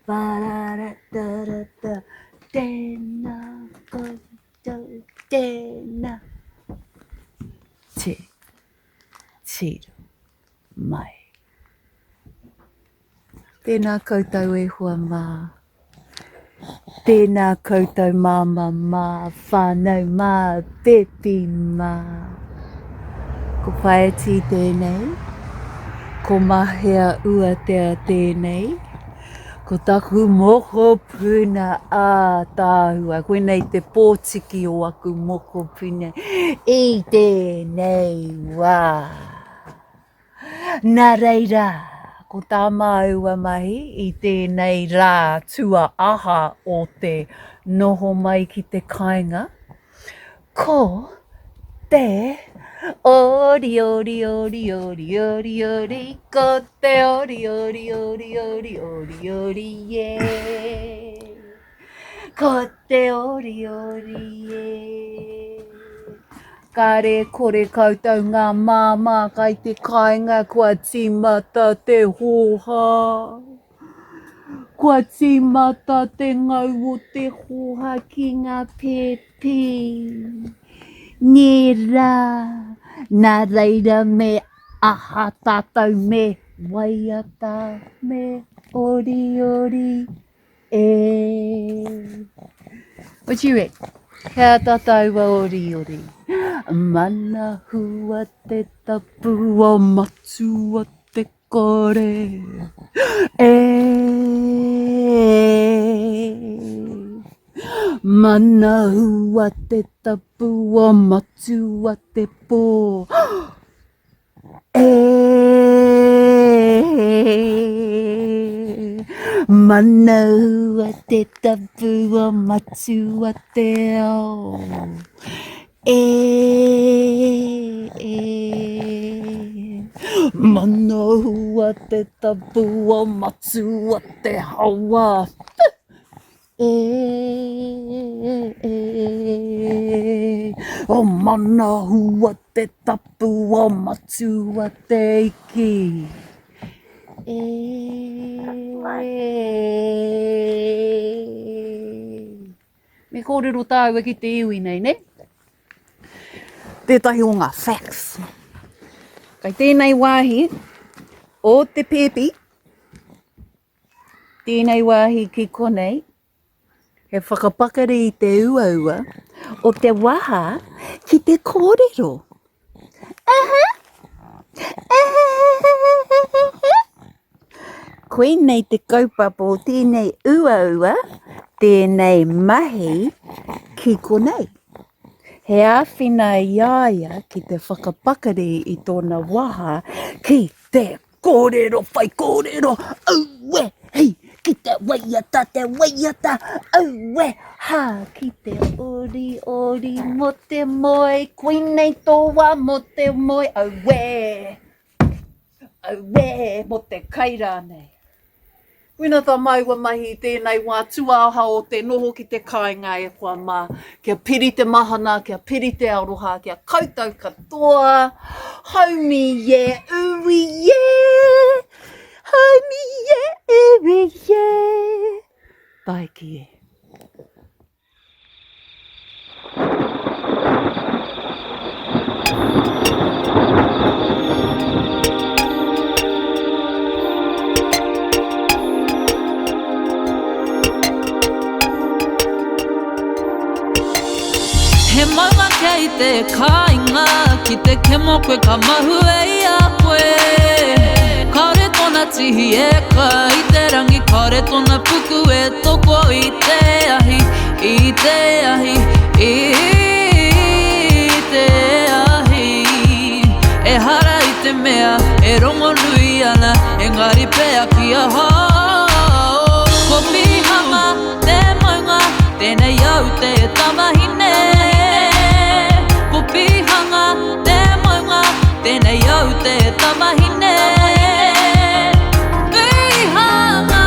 Pararatarata, tēnā koutou, tēnā. Te tiro mai. Tēnā koutou e hoa mā. Tēnā koutou māmā mā, whānau mā, pēpi mā. Ko Whaeti tēnei, ko Mahea Uatea tēnei, ko taku mokopuna ātaahua, koinei te pōtiki o aku mokopuna i tēnei wā. Nā reira, ko tā māua mahi i tēnei rā tua-aha o te noho mai ki te kāinga, ko te ori ori ori ori ori ori, ko te ori ori ori ori ori ori e. Ko te oriori e. Kare kore koutou ngā māmā kai te kāinga kua tīmata te hōhā. Kua tīmata te ngau o te hōhā ki ngā pēpi. Nē rā, nā reira me aha tātou me waiata, me oriori E. What you reckon? Hea tā tāua oriori? Mana hua te tapu o matua te kore. E. Mana hua te tapu o matua te pō. E Manaua te tapu o Matua te ao E e Manaua te tapu o Matua te hawa E e O Manahua te tapu o Matua te iki E Me kōrero tāua ki te iwi nei, ne? Tētahi o ngā facts. Kai tēnei wāhi o te pēpi, Tēnei wāhi ki konei, he whakapakari i te uaua o te waha ki te kōrero. Aha! Koinei te kaupapa o tēnei uaua, tēnei mahi ki konei. He āwhina i a ia ki te whakapakari i tōna waha ki te Kōrero whai kōrero, aue, hei, ki te waiata te waiata, aue, hā, ki te ori ori mo te moe, koinei tō wā mo te moe, aue, aue, mo te kai rānei. Koina tā māua mahi i tēnei wā tūāha o te noho ki te kāinga e hoa mā, kia piri te mahana, kia piri te aroha, kia koutou katoa, haumi e ui e, haumi e ui e, taiki e. He maunga kei te kāinga Ki te kemo koe ka mahue i a koe Kāore tōna tihi e kai i te rangi Kāore tōna puku e toko i te ahi, i te ahi, i te ahi Ehara i te mea e rongonui ana Engari pea ki ahau Ko Pihama te maunga, tēnei au te tamahine Ko Pihanga te maunga, tēnei au te tamahine Pihanga,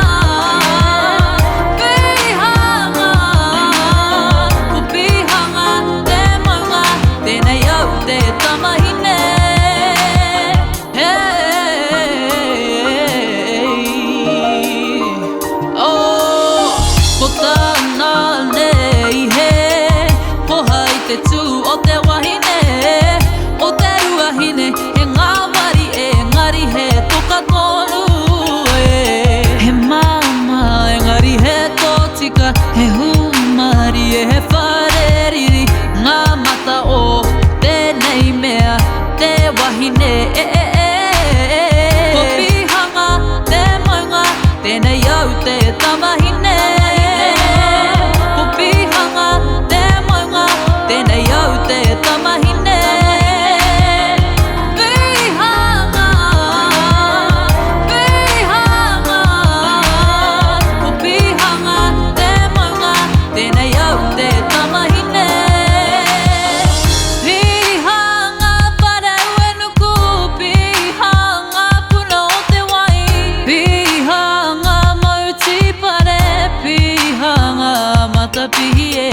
Pihanga Ko Pihanga te maunga, tēnei au te tamahine Hey, oh. ora, he hūmarie, he whare riri ngā mata o tēnei mea te wahine e e e e. Ko Pihanga te maunga, tēnei au te tamahine. Ko Pihanga te maunga, tēnei au te tamahine. Pihanga, Pihanga, ko Pihanga te maunga, tēnei au te tamahine. Pihanga Whareuenuku, Pihanga puna o te wai, Pihanga mau tīpare, Pihanga matapihi e.